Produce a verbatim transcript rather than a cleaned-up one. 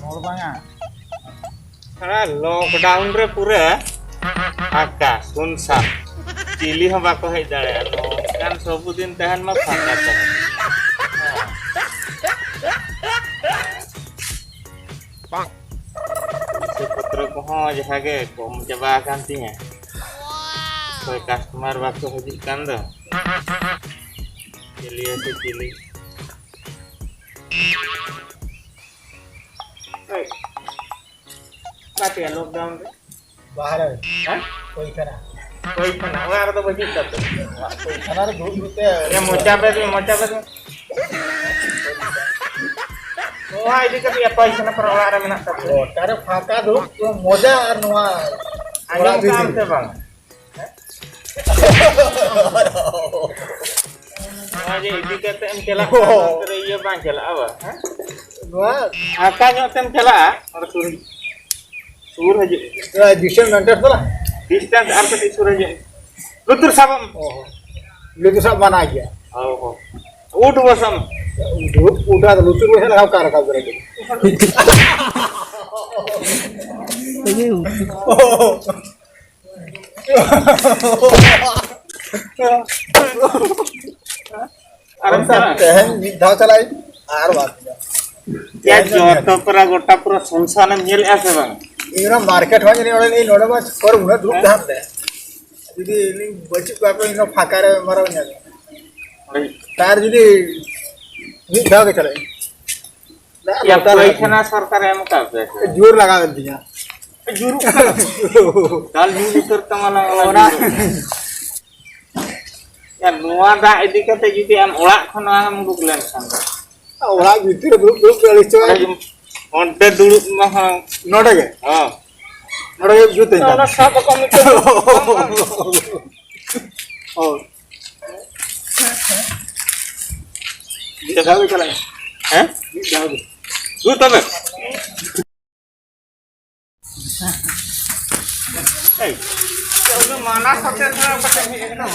ᱦᱚᱲ ᱵᱟᱝᱟ᱾ ᱥᱟᱞᱟ lockdown ᱨᱮ ᱯᱩᱨᱟᱹ ᱯᱷᱟᱸᱠᱟ, ᱥᱩᱱᱥᱟᱱ᱾ ᱪᱤᱞᱤ ᱦᱚᱸ ᱵᱟᱠᱚ ᱦᱮᱡ ᱫᱟᱲᱮᱭᱟᱜᱼᱟ᱾ ᱱᱚᱝᱠᱟᱱ ᱥᱚᱵᱩᱫᱤᱱ ᱛᱟᱦᱮᱱ ᱢᱟ ᱯᱷᱟᱸᱠᱟ ᱛᱟᱦᱮᱱ᱾ ᱯᱚᱭᱥᱟ ᱯᱚᱛᱨᱚ ᱠᱚᱦᱚᱸ ᱡᱟᱦᱟᱸ ᱜᱮ ᱠᱚᱢ ᱪᱟᱵᱟ ᱟᱠᱟᱱ ᱛᱤᱧᱟᱹ᱾ ᱚᱠᱚᱭ customer ᱵᱟᱠᱚ ᱦᱤᱡᱩᱜ ᱠᱟᱱ ᱫᱚ᱾ ᱪᱤᱞᱤ ᱦᱚᱸ ᱪᱤᱞᱤ᱾ ᱚᱠᱟᱛᱮᱭᱟ lockdown ᱨᱮ? ᱵᱟᱦᱨᱮ᱾ ᱦᱮᱸ? ᱯᱟᱭᱠᱷᱟᱱᱟ᱾ ᱯᱟᱭᱠᱷᱟᱱᱟ, ᱚᱲᱟᱜ ᱨᱮᱫᱚ ᱵᱟᱹᱪᱩᱜ ᱛᱟᱯᱮ? ᱯᱟᱭᱠᱷᱟᱱᱟ ᱨᱮ ᱫᱩᱲᱩᱵ ᱫᱩᱲᱩᱵ ᱛᱮ ᱮ, ᱢᱚᱪᱟ ᱵᱮᱫ ᱢᱮ, ᱢᱚᱪᱟ ᱵᱮᱫ ᱢᱮ᱾ ᱱᱚᱣᱟ ᱤᱫᱤ ᱠᱟᱛᱮ ᱯᱟᱭᱠᱷᱟᱱᱟ ᱯᱟᱨᱟ ᱚᱲᱟᱜ ᱨᱮ ᱢᱮᱱᱟᱜ ᱛᱟᱯᱮ? ᱜᱚᱴᱟ ᱨᱮ ᱯᱷᱟᱸᱠᱟ ᱫᱩᱲᱩᱵ, ᱢᱚᱡᱟ ᱟᱨ ᱱᱚᱣᱟ ᱟᱸᱡᱚᱢ ᱚᱲᱟᱜ ᱠᱟᱜ ᱟᱢ ᱵᱷᱤᱛᱤᱨ ᱥᱮ ᱨᱮ᱾ ᱵᱟᱝ? ᱱᱚᱣᱟ ᱡᱮ ᱤᱫᱤ ᱠᱟᱛᱮ ᱮᱢ ᱪᱟᱞᱟᱜ ᱠᱟᱱᱟ, ᱚᱱᱛᱮ ᱨᱮ ᱤᱭᱟᱹ ᱵᱟᱝ ᱪᱟᱞᱟᱜᱼᱟ ᱵᱟ? ᱦᱮᱸ? ᱱᱚᱣᱟ ᱯᱷᱟᱸᱠᱟ ᱧᱚᱜ ᱛᱮᱢ ᱪᱟᱞᱟᱜᱼᱟ, ᱚᱸᱰᱮ ᱥᱩᱨ, ᱥᱩᱨ ᱦᱤᱡᱩᱜ᱾ ᱱᱚᱣᱟ distance maintain ᱛᱟᱞᱟ? Distance ᱟᱨ ᱠᱟᱹᱴᱤᱡ ᱥᱩᱨ ᱦᱤᱡᱩᱜ᱾ ᱞᱩᱛᱩᱨ ᱥᱟᱵ ᱢᱮ᱾ ᱚ, ᱞᱩᱛᱩᱨ ᱥᱟᱵ ᱢᱟᱱᱟ ᱜᱮᱭᱟ᱾ ᱦᱳᱭ, ᱦᱳᱭ᱾ ᱩᱴ ᱵᱚᱥᱟᱢ᱾ ᱩᱴ, ᱩᱴ ᱟᱫᱚ ᱞᱩᱛᱩᱨ ᱵᱚᱥᱟ ᱞᱟᱜᱟᱣ ᱠᱟᱨ ᱨᱟᱠᱟᱵ ᱠᱟᱱᱟ᱾ ᱟᱨᱮᱢ ᱚᱱᱠᱟ ᱪᱟᱞᱟᱜᱼᱟ? ᱛᱮᱦᱮᱧ ᱢᱤᱫ ᱫᱷᱟᱣ ᱪᱟᱞᱟᱜ ᱟᱹᱧ, ᱟᱨ ᱵᱟᱝ᱾ ᱭᱟ, ᱛᱮᱦᱮᱧ ᱫᱚ ᱧᱮᱞ᱾ ᱡᱚᱛᱚ ᱯᱩᱨᱟ ᱜᱚᱴᱟ ᱯᱩᱨᱟ ᱥᱩᱱᱥᱟᱱᱮᱢ ᱧᱮᱞᱮᱫᱼᱟ ᱥᱮ ᱵᱟᱝ? ᱤᱧ ᱚᱱᱟ market ᱦᱚᱸ ᱧᱮᱞ, ᱚᱸᱰᱮ ᱱᱚᱰᱮ ᱢᱟ ᱦᱚᱲ ᱩᱱᱟᱹᱜ ᱫᱩᱲᱩᱵ ᱦᱮᱸ? ᱛᱟᱦᱮᱱ ᱛᱮ᱾ ᱡᱩᱫᱤ ᱤᱧ ᱵᱟᱹᱪᱩᱜ ᱠᱚᱣᱟ ᱠᱚ, ᱤᱧ ᱫᱚ ᱯᱷᱟᱸᱠᱟ ᱨᱮ ᱢᱟᱨᱟᱣ ᱧᱮᱞ᱾ ᱦᱳᱭ᱾ ᱟᱨ ᱡᱩᱫᱤ ᱢᱤᱫ ᱫᱷᱟᱣ ᱜᱮ ᱪᱟᱞᱟᱜ ᱟᱹᱧ᱾ ᱭᱟ, ᱞᱚᱴᱟ ᱞᱟᱜᱟᱜ ᱯᱟᱭᱠᱷᱟᱱᱟ ᱛᱤᱧᱟ᱾ ᱥᱚᱨᱠᱟᱨᱮ ᱮᱢ ᱟᱠᱟᱫ ᱯᱮᱭᱟ ᱥᱮ? ᱡᱳᱨ ᱞᱟᱜᱟᱣ ᱮᱱ ᱛᱤᱧᱟ᱾ ᱡᱩᱨᱩᱜ ᱠᱟᱱᱟ᱾ ᱫᱟᱞ ᱧᱩ ᱩᱛᱟᱹᱨ ᱛᱟᱢᱟ ᱞᱟᱝ ᱚᱱᱟ ᱚᱱᱟ᱾ ᱡᱩᱨᱩᱜ᱾ ᱭᱟ, ᱱᱚᱣᱟ ᱫᱟᱜ ᱤᱫᱤ ᱠᱟᱛᱮ ᱡᱩᱫᱤ ᱟᱢ ᱚᱲᱟᱜ ᱠᱷᱚᱱ ᱵᱟᱝ ᱮᱢ ᱩᱰᱩᱠ ᱞᱮᱱᱠᱷᱟᱱ ᱫᱚ? ᱚᱲᱟᱜ ᱵᱷᱤᱛᱤᱨ ᱨᱮ ᱫᱩᱲᱩᱵ ᱫᱩᱲᱩᱵ ᱛᱮ ᱟᱹᱲᱤᱥ ᱪᱟᱵᱟ᱾ ᱚᱸᱰᱮ ᱫᱩᱲᱩᱵ ᱢᱟ ᱦᱚᱸ᱾ ᱱᱚᱰᱮ ᱜᱮ? ᱦᱚᱸ᱾ ᱱᱚᱰᱮ ᱜᱮ ᱡᱩᱛ ᱟᱹᱧ ᱚᱱᱟ ᱠᱟᱱᱟ᱾ ᱥᱟᱵ ᱟᱠᱟᱫ ᱢᱤᱫᱴᱮᱱ᱾ ᱦᱳᱭ᱾ ᱢᱤᱫ ᱫᱷᱟᱣ ᱜᱮ ᱪᱟᱞᱟᱜ ᱟᱹᱧ᱾ ᱦᱮᱸ? ᱢᱤᱫ ᱫᱷᱟᱣ ᱜᱮ᱾ ᱫᱩ ᱛᱚᱵᱮ᱾ ᱮᱭ, ᱩᱱᱤ ᱢᱟᱱᱟ ᱠᱟᱛᱮ ᱫᱚ ᱠᱟᱹᱴᱤᱡ ᱦᱮᱡ ᱟᱠᱟᱱᱟ᱾